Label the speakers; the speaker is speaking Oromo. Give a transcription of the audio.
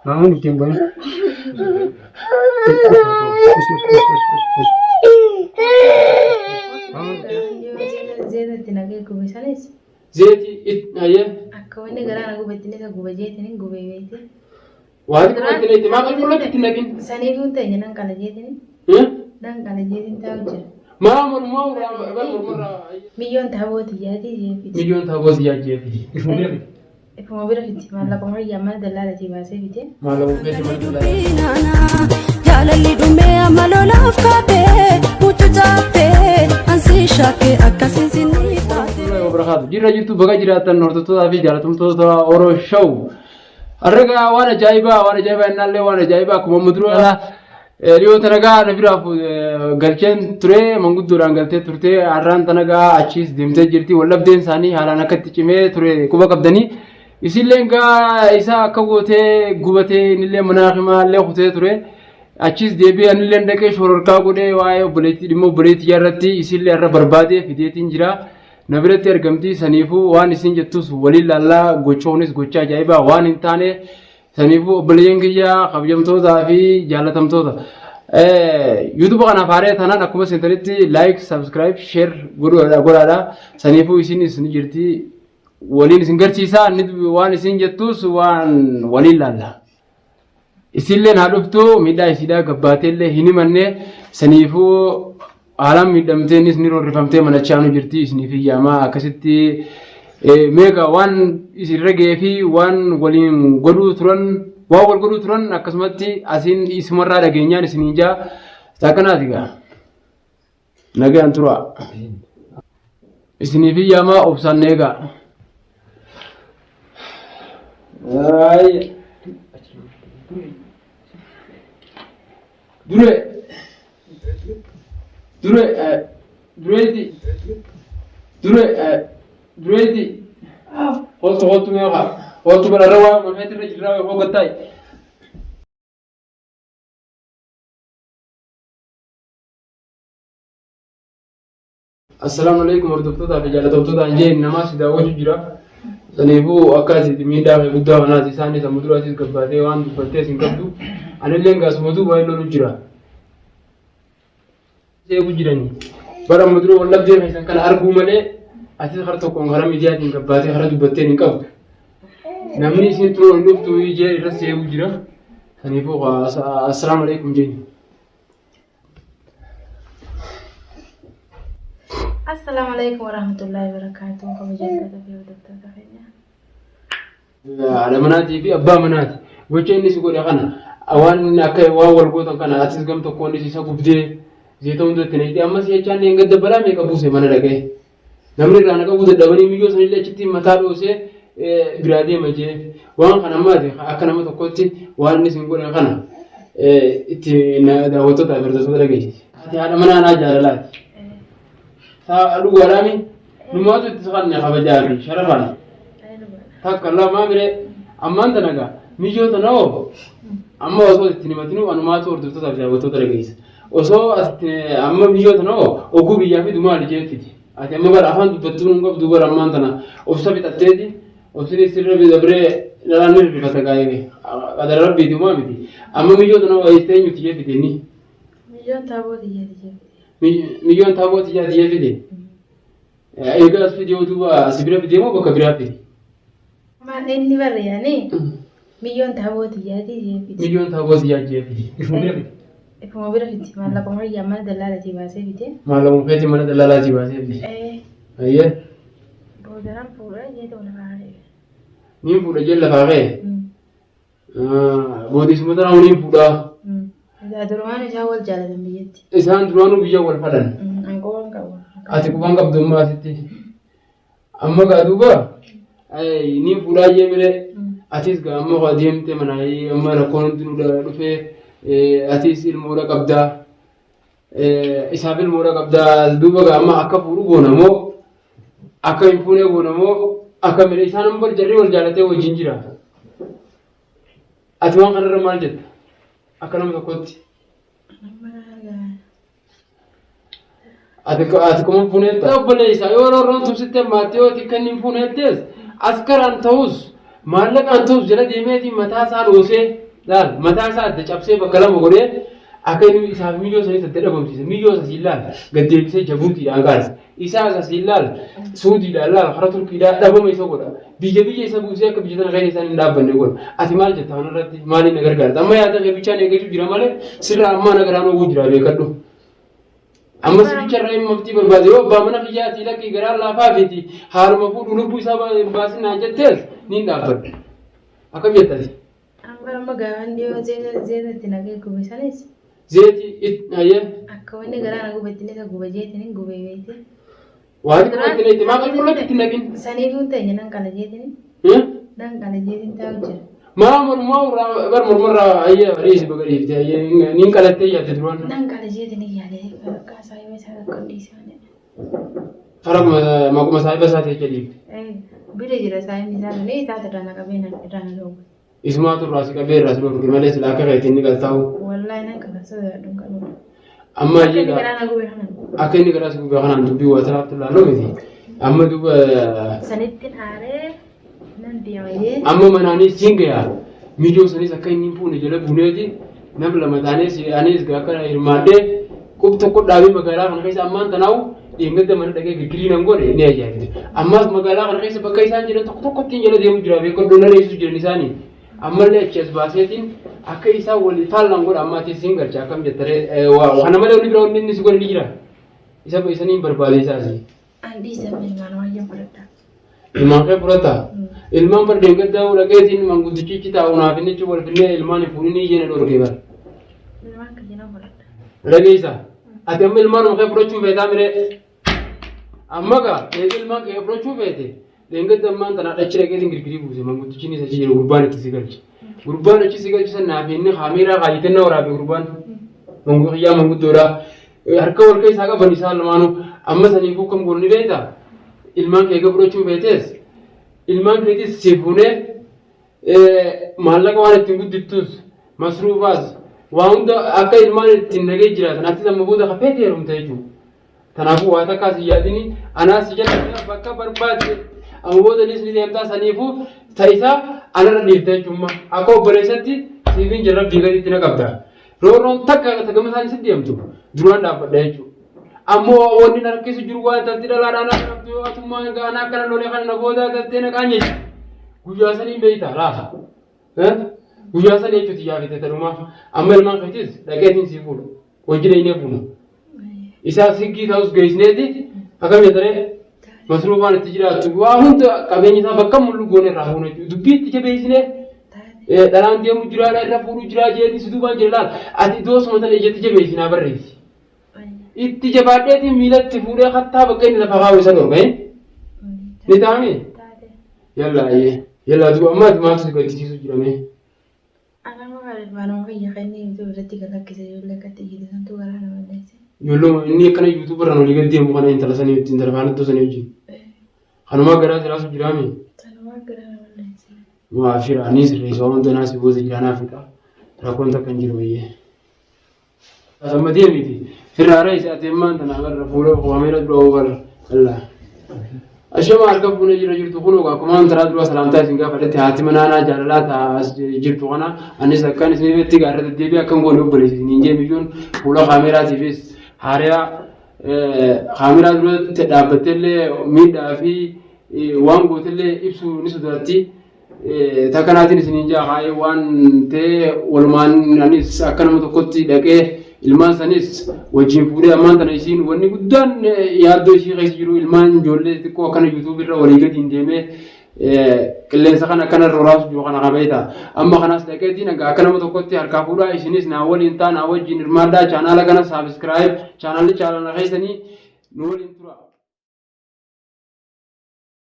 Speaker 1: Maamuun ittiin boo'in.
Speaker 2: Zeeta itti naqee gube sanis
Speaker 3: Zeeti hayyee.
Speaker 2: akka wanni garaa na gubetti isa guba jeetiin gubee beekte.
Speaker 3: Waa xiqqoo itti naqi. Maa qulqulluutti itti naqin.
Speaker 2: Saniifuu hin ta'e nan qala jeetiin nan qala jeetiin taa'u jira.
Speaker 3: Maa mormaa irraa bar mormarraa.
Speaker 2: Miyyoon taaboo tiyyaatii jeefiti.
Speaker 3: Miyyoon taaboo tiyyaa jeefiti.
Speaker 1: Ifuma bira fidi.
Speaker 2: Ifuma bira fiti. Maallaquma kiyyaa mana dallaalatii baasee fite.
Speaker 3: Maallaquma keetii mana dallaalatii.
Speaker 4: Jaalalli dhumee amma lolaaf kaatee mucucaattee ansi shakkee akkasiin sinni taate.
Speaker 3: Wabarakaatu. Jirra jirtu baga jiraattan hordoftootaa fi jaalatamtoota Oro Show. Har'a waan ajaa'ibaa waan ajaa'ibaa innaallee waan ajaa'ibaa akkuma amma dura dhiyoo tana gaa na biraaf galcheen ture manguddoodhaan galtee turte har'aan tana gaa achiis deemtee jirti wallabdeen isaanii haalaan akka itti cimee ture quba qabdanii isillee gaa isa akka gootee gubatee innillee mana himaallee kutee ture achiis deebi'ee anillee dhaqee shororkaa godhee waa'ee obboleettii dhimma obboleettii irratti isillee irra barbaadee fideetiin jira. Na biratti argamti saniifuu waan isin jettus waliin laallaa gochoonis gocha ajaa'ibaa waan hin taane saniifuu obboleeyyan kiyya kabajamtootaa fi jaalatamtoota. YouTube kanaaf haaree taanaan akkuma seentanitti like, subscribe, share godhaadha. Saniifuu isinis ni jirti waliin isin garsiisaa waan isin jettus waan waliin laalla. Isilleen haa dhuftu miidhaa isiidhaa gabbaateellee hin himanne saniifuu haalaan miidhamteenis ni roorrifamtee manachaanu jirti isiniif iyyaamaa akkasitti meeqa waan isinirra ga'ee fi waan waliin godhuu turan waan wal godhuu turan akkasumatti asiin isumarraa dhageenyaan isiniin jaa takkanaati gaa. Nagaan turaa. Isiniif iyyaamaa obsaan na eegaa. Dure. Dure. Dureeti. Dure. Dureeti. Hooltu hooltu meeqa. Hooltu bara waa mafeetirra jirraa hoo gattaa'e. Assalaamu alaikum hordoftootaa fi jaalatamtoota anjeen namaa si daawwachuu jira. Saniifuu akka asitti miidhaa fi guddaa kanaas isaanis amma dura asis gabbaatee waan dubbattee sin qabdu. Anillee gaasumatu baay'ee lolu jira. Seeku jirani. Bara amma dura wallabdee keessan kana arguu malee atis kara tokkoon karaa miidiyaatiin gabbaatee karaa dubbatteen hin qabdu. Namni isin turoo hin dhuftu ijee irra seeku jira. Saniifuu assalaamu alaikum jenni.
Speaker 2: Assalaamu alaikum warahmatullahi wabarakatuh. Kabajamtoota fi hordoftoota keenya.
Speaker 3: Haadha manaatii fi abbaa manaati. Gocha inni si godhe kana waan inni akka waan wal gootan kana atis gam tokkoon isa gubdee zeeta hunda itti naqxee ammas jechaan hin gadda balaa meeqa buuse mana dhaqee. Namni irraa na qabuu dadhabanii miyyoo sanillee achitti mataa dhoosee biraa deema jee. Waan kana ammaati akka nama tokkotti waan inni isin godhe kana itti daawwattoota fi hordoftoota dhageessisi. Ati haadha manaa naa jaalalaati. Saa dhugaadhaami numaatu itti siqanne kabajaa fi sharafaan. Takka lamaa miree ammaan tana gaa miyyoo tana hoo amma osoo itti himatinuu anumaatu hordoftoota fi daawwattoota dhageessa. Osoo asitti amma miyyoo tana hoo oguu biyyaa fidu maali jee fidi. Ati amma bara afaan dubbattuu hin qabdu bara ammaan tana obsa fixatteeti obsini sirra dabree dhalaan ni rifata gaa'ee qadara rabbiiti homaa miti. Amma miyyoo tana hoo eessee eenyuti jee fide inni.
Speaker 2: Miyyoon taaboo xiyyaati jee fide.
Speaker 3: Miyyoon taaboo xiyyaati jee fide. Egaa as fidee duuba si bira fidee moo bakka biraa fide?
Speaker 2: Maal inni barre yaani miyyoon taaboo xiyyaati jee fide.
Speaker 3: Miyyoon taaboo xiyyaati jee fide.
Speaker 1: Ifuma bira fide.
Speaker 2: Ifuma bira fide. Maallaquma kiyyaa mana dallaalaatii baasee fide.
Speaker 3: Maallaquma keetii mana dallaalaatii baasee fide. Ayyee.
Speaker 2: Boodaraan fuudhee jee ta'u lafaa ka'e.
Speaker 3: Niin fuudha jee lafaa ka'e. Booda isuma tanaa niin fuudhaa.
Speaker 2: Egaa durumaan isaan wal jaalatan biyyatti.
Speaker 3: Isaan duraanuu biyya wal fadhan.
Speaker 2: An quban qabu.
Speaker 3: Ati quban qabdu amma asitti. Amma gaa duuba niin fuudhaa jee miree. Atis gaa amma waa deemte manaa amma rakkoon hundi nu dhufee atis ilmoodha qabdaa. Isaaf ilmoodha qabdaa duuba gaa amma akka fuudhu goona moo akka hin fuunee goona moo akka miree isaan amma jarri wal jaalatee wajjin jira. Ati waan kanarra maal jetta? Akka nama tokkotti. Ati ati kuma fuuneetta. Obboleessa yoo roorroon tumsitti hammaatte yoo ati kan hin fuuneettees askaraan ta'us maallaqaan ta'us jala deemeeti mataa isaa dhoosee. Laal mataa isaa adda cabsee bakka lama godhee akka inni isaaf miyyoo sanis adda dhabamsiise. Miyyoo isa siin laal gad deebisee Jabuutiidhaan kaase. Isaa isa siin laal Suudiidhaan laal karaa Turkiidhaan dhabama isa godha. Biyya biyya isa buusee akka biyya tana keessa isaan hin dhaabbanne godha. Ati maal jetta kanarratti maaliin na gargaarta? Amma yaada kee bichaan eeggachuu jira malee sirraa ammaa na garaan oowwuu jira beekadhu. Amma si bicha irraa hin maftii barbaade yoo abbaa mana kiyyaatii lakkii garaan laafaa fiti haaluma fuudhu lubbuu isaa hin baasin naan jettees niin dhaabbadha. Akkam jettati?
Speaker 2: Amma amma gaafan dhiyoo zeeta zeeta itti naqee gube sanis
Speaker 3: Zeeti it hayyee
Speaker 2: akka wanni garaa na gubetti isa guba jeetiin hin gubee beekte.
Speaker 3: waa xiqqoo itti naqi maa qulqullatti itti naqin.
Speaker 2: Saniifuu hin teenye nan qala jeetiin nan qala jeetiin taa'u jira.
Speaker 3: Maa mormaa irraa bar mormarraa hayyee dhiisi baga dhiifte hayyee niin qalattee yaadde duraan.
Speaker 2: Nan qala jeetiin hin yaade bakka saayiba isaa tokko hin dhiisane.
Speaker 3: Fara maquma saayiba isaa ta'e dhiifte.
Speaker 2: Bira jira saayibni isaa malee isaatu irraa na qabee irraa na dhoowwe.
Speaker 3: Isumaatu irraa si qabee irraa si dhorke malee silaa akka keetiin ni galtaa'u.
Speaker 2: Wallaahi nan qaba sodaadhu hin qabu.
Speaker 3: Amma
Speaker 2: Akka inni
Speaker 3: hayyee
Speaker 2: garaa na gube kanaan.
Speaker 3: akka inni garaa si gube kanaan dubbii waa taraatti ilaaluu miti. Amma duuba
Speaker 2: Sanittiin aaree nan deema jedhee.
Speaker 3: amma manaanis siin gayaa mijoo sanis akka inni hin fuune jala buuneeti nam lama taanee si anis akka hirmaadhee qub tokko dhaabee magaalaa kana keessa ammaan tanaawu dheengadda mana dhaqee girgirii nan godhe ni ajaa'ibde. Ammaas magaalaa kana keessa bakka isaan jiran tokko tokkotti jala deemu jira beekadhu na reessisu jiran isaanii. Ammallee achi as baaseetiin akka isaan walii faallaan godha ammaa ati siin galcha akkam jettaree kana malee wanni biraa wanni inni si godhe ni jira. Isa isaniin barbaade isaasi.
Speaker 2: An dhiisa ilmaan waayyan fudhadha.
Speaker 3: Ilmaan kee fudhata. Ilmaan bar deeggaddaa dhaqeetiin manguddichichi taa'u naaf inni achi wal finnee ilmaan hin fuudhinii jeen dhorkee bara.
Speaker 2: Ilmaan kiyya nan fudhadha.
Speaker 3: Dhageessa. Ati amma ilmaan kee fudhachuu feetaa miree. Amma gaa eega ilmaan kee fudhachuu feete dheengadda ammaan tana dhachi dhaqeetiin girgirii buuse manguddichi inni achi jiru gurbaan itti si galche. Gurbaan achi si galche san naaf inni kaameeraa kaayyatee na waraabe gurbaan. Manguddaa manguddoodha. Harka wal keessaa qaban isaan lamaanuu amma saniifuu kam goonu ni beektaa? Ilmaan kee eega fudhachuu feetes ilmaan keetis si fuunee maallaqa waan ittiin guddiftus masruufaas waa hunda akka ilmaan ittiin nagee jiraatan atis amma booda ka feete heerumta jechuudha. Kanaafuu waa takkaa si yaadini anaa si jala bakka barbaadde amma booda nis ni deemtaa saniifuu ta'isaa anarra dhiifta jechuudha. Akka obboleessatti siifin jira rabbii gaditti na qabda. Roorroon takka ta gama isaan si deemtu duraan dhaabbadha jechuudha. Ammoo wanni na rakkisu jiru waan intalti dhalaadhaan akka qabdu yoo atummaa gaanaa akkana lolee kana na boodaa galtee na qaanyeessi. Guyyaa saniin beektaa laata? Guyyaa sanii jechuuti yaafite tadhumaa. Amma ilmaan keetis dhaqeetiin sii fuudha. Wajjin eenyee fuuna. Isaa siggii ta'us geessineeti akkam jettaree masruufaan itti jiraattu waa hunda qabeenya isaa bakka mul'u goone irraa fuuna jechuudha. Dubbii itti jabeessinee dhalaan deemu jiraadha irra fuudhu jiraa jeeti si duubaan jira laal ati iddoo suma tana ijatti jabeessinaa barreessi. Itti jabaadheetiin miilatti fuudhee kattaa bakka inni lafa kaa'u isa dhorka. Ni taa'ame? Yallaa ayyee. Yallaa duuba amma ati maaltu si gaddisiisu jiramee?
Speaker 2: Anama ilmaanuma kiyya kan inni YouTube irratti gad lakkise ijoollee akkatti iyyite santu garaa na balleesse.
Speaker 3: Ijoollee inni akkana YouTube irraan olii gad deemu kana intala sanii wajjin intala faana sanii wajjin. Kanumaa garaa si raasu jiraami.
Speaker 2: Sanumaa garaa na balleesse.
Speaker 3: Maa fira anis sirreessa waan hunda naa si booda jira naa fixa. Rakkoon takka hin jiru bayyee. Amma deemiti. Firraa reessa ati ammaan tana agarra fuula kaameera dura obarra. Allah. Ashama harka fuunee jira jirtu kun akkuma antaraa dura salaamtaa isin gaafadhetti haati manaanaa jaalalaa ta'a as jirtu kana anis akkan isin itti gaarra deddeebi'ee akkan goone obboleessi isiniin jee biyyoon fuula kaameeraatiifis haariyaa kaameeraa duratti dhaabbatteellee miidhaa fi waan gootellee ibsuu ni sodaatti. Takkanaatiin isiniin jaa haa'ee waan ta'ee walumaan anis akka nama tokkotti dhaqee ilmaan sanis wajjin fuudhee ammaan tana isiin wanni guddaan yaaddoo isii keessa jiru ilmaan ijoollee xixiqqoo akkana yuutuub irra walii gadi hin deemee qilleensa kana akkana roraasu jiru kana qabeeta. Amma kanas dhaqeetiin akka nama tokkotti harkaa fuudhaa isinis naa waliin ta'a naa wajjin hirmaadhaa chaanaala kana saabiskiraayib chaanaalli chaanaala keessanii nu waliin tura.